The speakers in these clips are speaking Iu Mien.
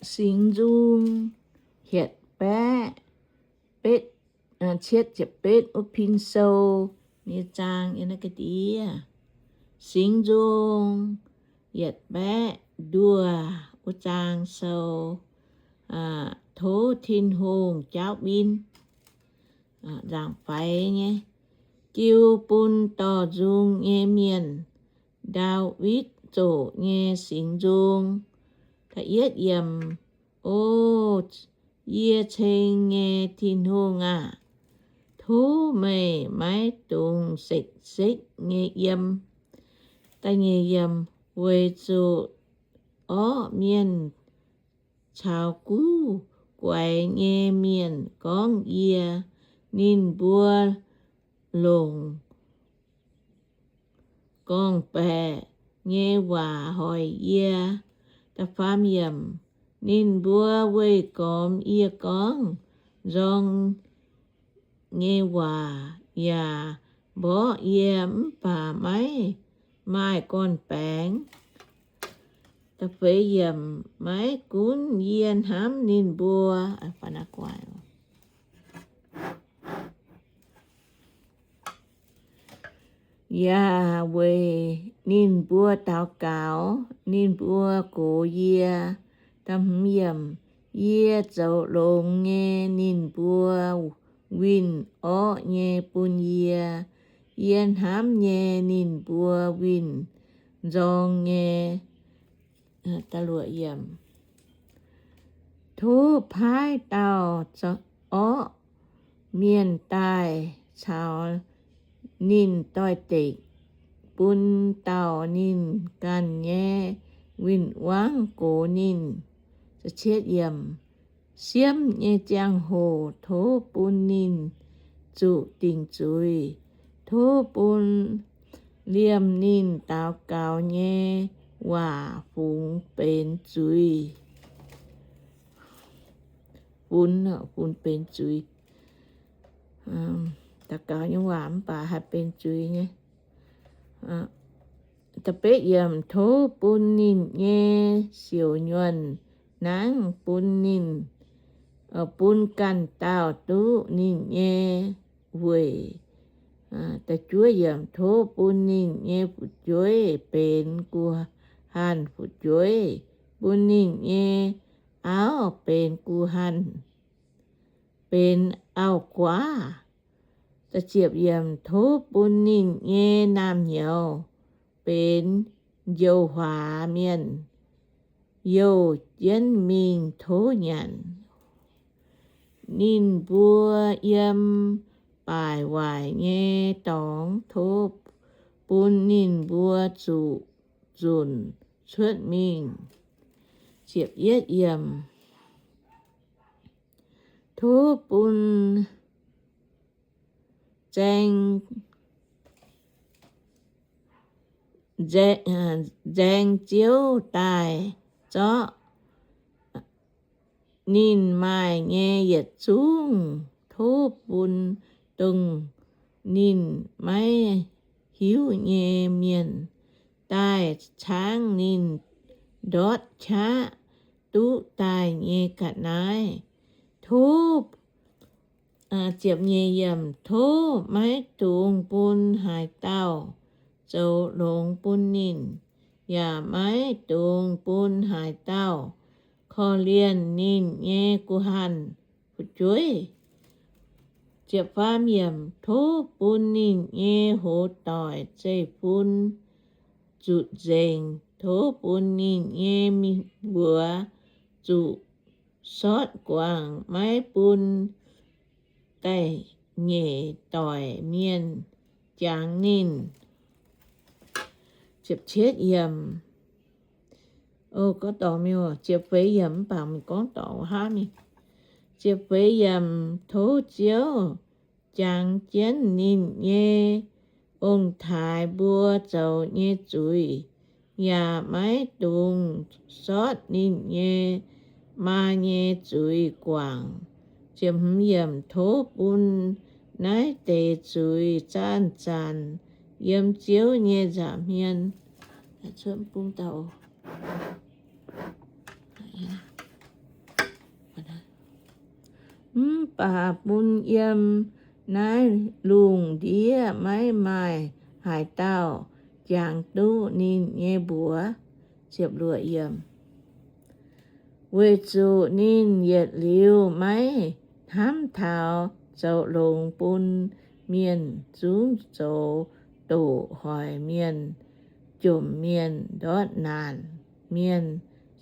Singx Nzung hietc baeqv betv, cietv ziepc betv wuov pin sou nyei zaang yiem naaiv ga'ndiev. Singx Nzung yietc baeqv nduoh wuov zaang sou, tov Tin-Hungh jaauv win. Nzaangc faix nyei, jiu bun dorh nzung nyei mienh, Ndaawitv zoqc nyei singx nzung. O yie ceng nyei Tin-Hungh aah! Tov meih maiv dungx sekv-sekv nyei yiem. Weic zuqc orqv mienh caux guv guaix nyei mienh gorngv yie, ninh mbuo longc gorngv-baeqc nyei waac hoic yie. Ninh mbuo weih gormx yie gorngv nzorng nyei waac yaac mborqv yie mv baac maiv maaih gorn-baengx. Maiv gunv yie hnamv ninh mbuo, yaac weic ninh mbuo daux gaux, ninh mbuo gox yie. Yie zoux longx nyei, ninh mbuo winh orqv nyei bun yie. Yie hnamv nyei, ninh mbuo winh nzorng nyei. Tov paaiv dauh orqv mienh daaih caux ninh doix-dekc, bun dauh ninh ganh nyei win-wangv gox ninh. Siemv nyei ziangh hoc tov bun ninh zuqc dingc zuiz. Tov bun liemh ninh daux gaux nyei waac fungx benx zuiz. Funx, funx benx zuiz. Daux gaux nyei waac mv baac haih benx zuiz nyei. Tov bun ninh nyei siouc nyuonh nangv bun ninh, bun ganh dauh duqv ninh nyei weic. Tov bun ninh nyei fu'jueiv benx guh hanh fu'jueiv, bun ninh nyei auv benx guh hanh, benx auv-guaav. Tov bun ninh nyei naamh nyouz benx njoux huaax mienh, youh jienv mingh tov nyanc. Ninh mbuo yiem baaic waaic nyei dorngx, tov bun ninh mbuo zuqc zunc cuotv mingh. Tov bun nzaeng, nzaeng, nzaeng ziouv daaih zorqv ninh maaih nyei yietc zungv. Tov bun dongh ninh maiv hiuv nyei mienh daaih caangv ninh ndortv qaqv duqv daaih nyei ga'naaiv. Tov, tov maiv dungx bun haaix dauh zoux longx bun ninh, yaac maiv dungx bun haaix dauh korv-lienh ninh nyei guh hanh fu'jueiv. Tov bun ninh nyei hoz doic zeiv-fun zutc nzengc. Tov bun ninh nyei mbuox zuqc sortv guangc, maiv bun da'nyeic doic mienh jangx ninh. Ziepc feix yiemc, mv baac mingh gorngv dorngx haav mingh. Ziepc feix yiemc, tov Ziouv jangx jienv ninh nyei ong-taaix mbuo zoux nyei zuiz, yaac maiv dungx sortv ninh nyei maa nyei zuiz guangc. Tov bun naaiv deix zuiz zanc-zanc yiem Ziouv nyei nza'hmien. Mv baac bun yiem naaiv lungh ndiev maiv maaih haaix dauh jangx duqv ninh nyei mbuox. Weic zuqc ninh yietc liuz maiv hnamv taux zoux longx bun mienh, zungv zoux doqc hoic mienh, jomc mienh, ndortv naanc mienh,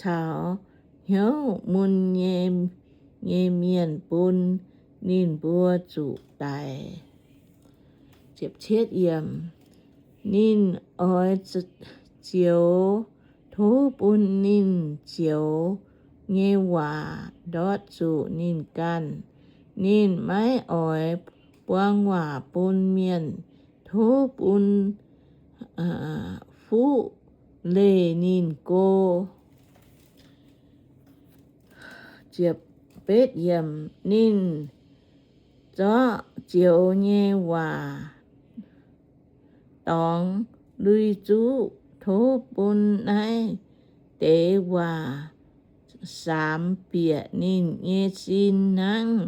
caux hnyouv mun nyei mienh bun ninh mbuo zuqc daic. Ninh oix zioux tov bun ninh zioux nyei waac ndortv zuqc ninh ganh. Ninh maiv oix buang waac bun mienh. Tov bun fuqv leih ninh go. Ninh zorqv zioux nyei waac dorngx lui-zuqv. Tov bun naaiv deix waac saamx bieqc ninh nyei sin hnangv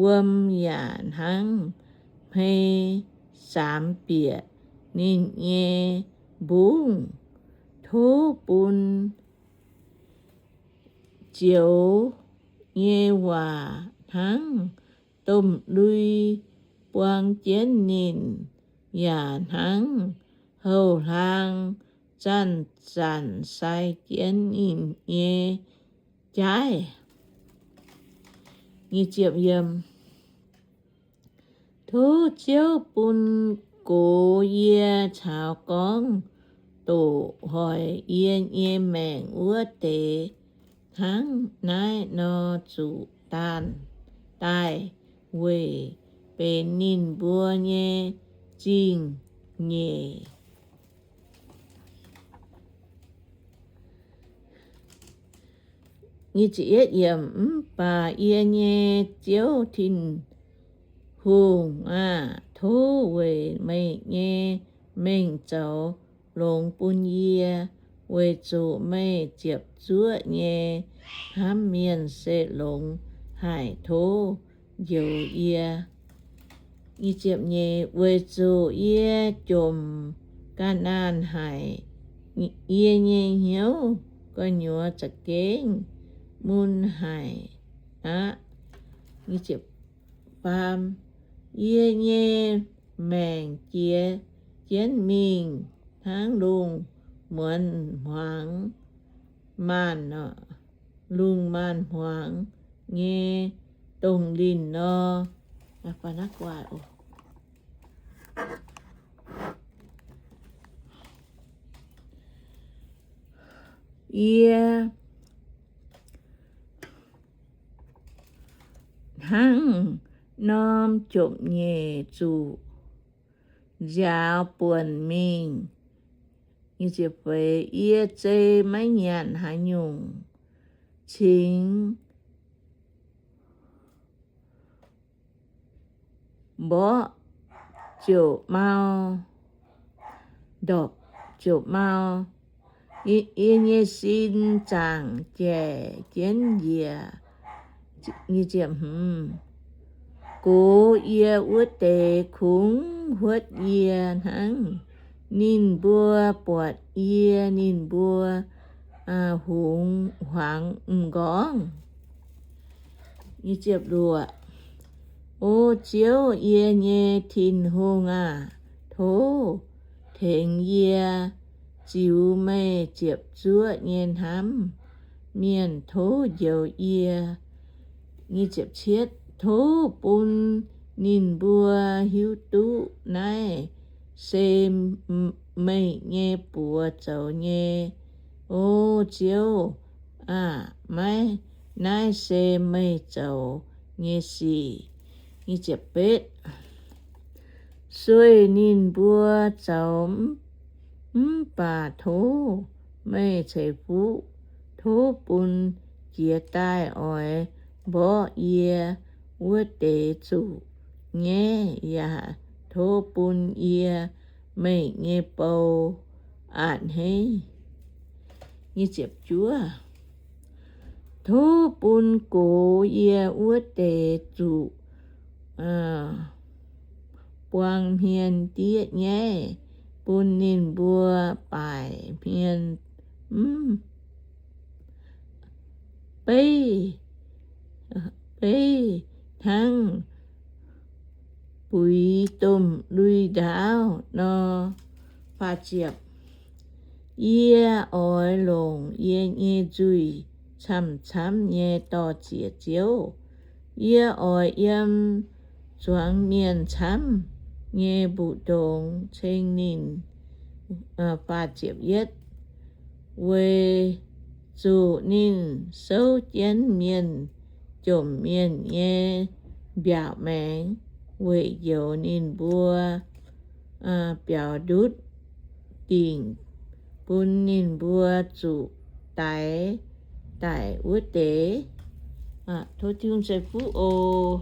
wuom yaac hnangv hmei saamx bieqc ninh nyei mbungv. Tov bun zioux nyei waac hnangv domh lui buang jienv ninh, yaac hnangv houh hlaang zanc-zanc sai jienv ninh nyei jaaiv. Tov Ziouv bun gox yie caux gorngv doqc hoic yie nyei maengc wuov deix hnangv naaiv nor zuqc daanh daaih weic benx ninh mbuo nyei zingh nyeic. Mv baac yie nyei Ziouv Tin-Hungh aah! Tov weic meih nyei mengh zoux longx bun yie, weic zuqc meih ziepc zuoqv nyei hnamv mienh se longx haic. Tov njoux yie. Weic zuqc yie jomc ga'naanh haic, yie nyei hnyouv gu'nyuoz za'gengh mun haic aqv. Yie nyei maengc jiex jienv mingh hnangv lungh muonz hmuangx maanh, lungh maanh hmuangx nyei dongh linh nor. Yie hnangv norm jomc nyeic zuqc nziaaux buonc mingh. Yie zei maiv nyanc haaix nyungc cingx mborqv ziouc mau, ndorpc ziouc mau. Yie nyei sin zaangc jaic jienv njiec. Gox yie wuov deix kungx huotv yie hnangv. Ninh mbuo buatc yie, ninh mbuo hungx huaangx m'nqorngv. O Ziouv, yie nyei Tin-Hungh aah! Tov tengx yie ziux meih ziepc zuoqv nyei hnamv mienh. Tov njoux yie. Tov bun ninh mbuo hiuv duqv naaiv se meih nyei buoz zoux nyei. O Ziouv aah! Maiv, naaiv se meih zoux nyei sic. Sueih ninh mbuo zoux mv baac tov meih ceix fuqv. Tov bun jiez daaih oix mborqv yie wuov deix zuqc nyaiv, yaac tov bun yie meih nyei bou a'hneiv. Tov bun gox yie wuov deix zuqc buang hmien ndiev nyaiv, bun ninh mbuo baaic hmien mv beiv, beiv hnangv buix domh lui-ndaauv nor. Yie oix longc yie nyei nzuih camv-camv nyei dor-ziec Ziouv. Yie oix yiem zuangx mienh camv nyei mbu'ndongx ceng ninh. Weic zuqc ninh souv jienv mienh jomc mienh nyei mbiaauc maengx, weic njoux ninh mbuo biaux ndutv dingc, bun ninh mbuo zuqc daix daic wuov deix. Tov Tin-Hungh ceix fuqv oc.